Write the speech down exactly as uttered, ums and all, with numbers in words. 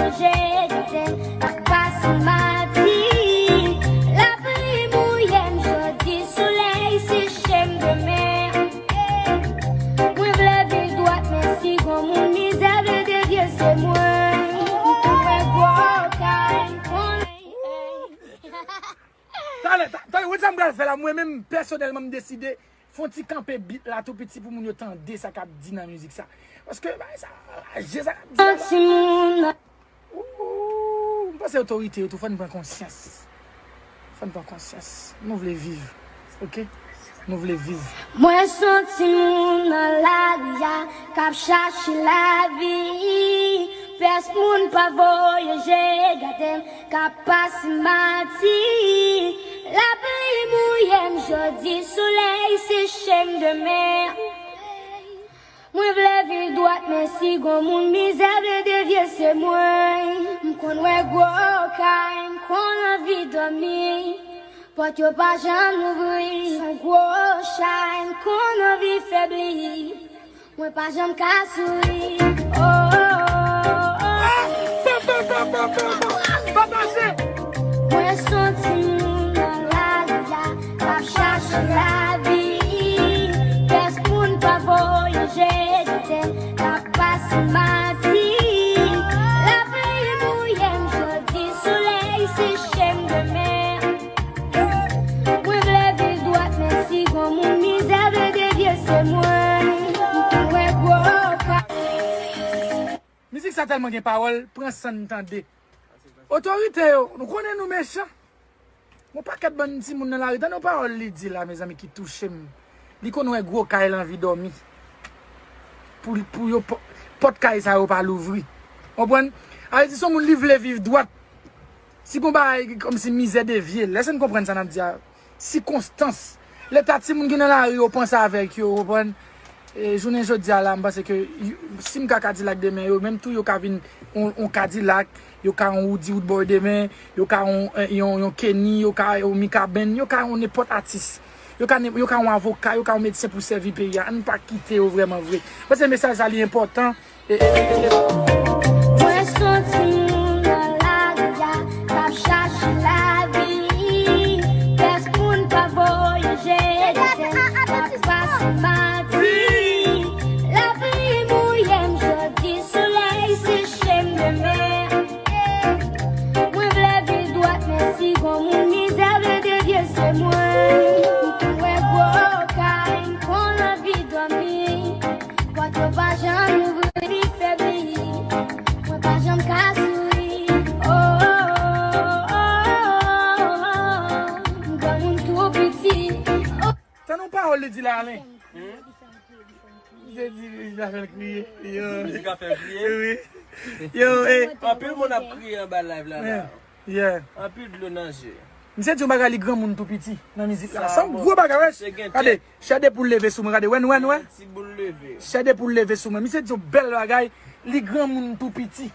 Jete pase mati, lapli mouye m jodi, solèy seche m demen. Mwen vle viv dwat, men si gon moun mizè vle devye, se mwen. M konn wè gwo kay, m konn. Talè, ta- talè, wè sa m pral fè la, mwen menm pèsonèlman m deside fè yon ti kanpe beat la tou piti pou moun yo tande sa k ap di nan mizik sa. Paske bagay sa raje sa k ap di la. Yon timoun nan Ooh, m panse otorite yo tou fò n pran konsyans. Fò n pran konsyans. Nou vle viv. Oke? Nou vle viv. Mwen se yon timoun nan lari a k ap chache lavi. Pès moun pa voye je gade m k ap pase mati. Lapli mouye m jodi, solèy seche m demen. Mwen vle viv dwat, men si gon moun mizè vle devye, se mwen. M konn wè gwo kay, m konn anvi dòmi. Pòt yo pa janm louvri, s on gwo chay, m konn anvi febli. Mwen pa janm ka souri. Oh, oh, oh, oh. Pataje! Mwen se yon timoun nan lari a k ap chache lavi. Pès moun pa voye je gade m k ap pase mati. Lapli mouye m jodi, solèy seche m demen. Mwen vle viv dwat, men si gon moun mizè vle devye, se mwen. M konn wè gwo kay. Mizik sa tèlman gen pawòl, pran san n tande. Otorite yo, nou konnen nou mechan. Gon pakèt bann timoun nan lari, tande yon pawòl li di la, mezanmi, ki touche m. Li konn wè gwo kay, l anvi dòmi. Pou, pou yo, pò- pòt kay sa yo pa louvri. Konprann? A vle di, se yon moun li vle viv dwat. Si gon bagay kòmsi mizè devye l, èske n konprann sa n ap di a? Sikonstans. Leta timoun ki nan lari yo, panse avèk yo, konprann? E, jounen jodi a la, m panse ke y- si m ka Kadilak demen, yo menm tou yo ka vin yon, yon Kadilak, yo ka yon Woody Woodboy demen, yo ka yon, yon, yon Kenny, yo ka yon Mikaben, yo ka yon nenpòt atis. Yo ka, ne- yo ka yon avoka, yo ka yon medsen pou sèvi peyi a. Ann pa kite yo vrèman vre. M panse mesaj sa li enpòtan. E, e, e, e. Mwen se yon timoun nan lari a k ap chache lavi. Pès moun pa voye je gade m k ap pase mati. Lapli mouye m jodi, solèy seche m demen. Mwen vle viv dwat, men si gon moun mizè vle devye, se mwen. M konn wè gwo kay, m konn anvi dòmi. Pòt yo pa janm louvri, li febli. Mwen pa janm ka souri. Oh, oh, oh, oh, oh. M granmoun tou piti. Oh. Tande yon pawòl li di la, Alen. Misye di mizik la fè l kriye. Yo. Mizik la fè l kriye? Wi. Yo, e. Anpil moun ap kriye anba live la, la. Yeah. Anpil dlo nan je. Misye di yon bagay, li granmoun tou piti nan mizik la. Sa yon gwo bagay, wè. Gade, chè de poul leve sou mwen, gade, wè, wè, wè. Ti boul leve. Chè de poul leve sou mwen. Misye di yon bèl bagay, li granmoun tou piti.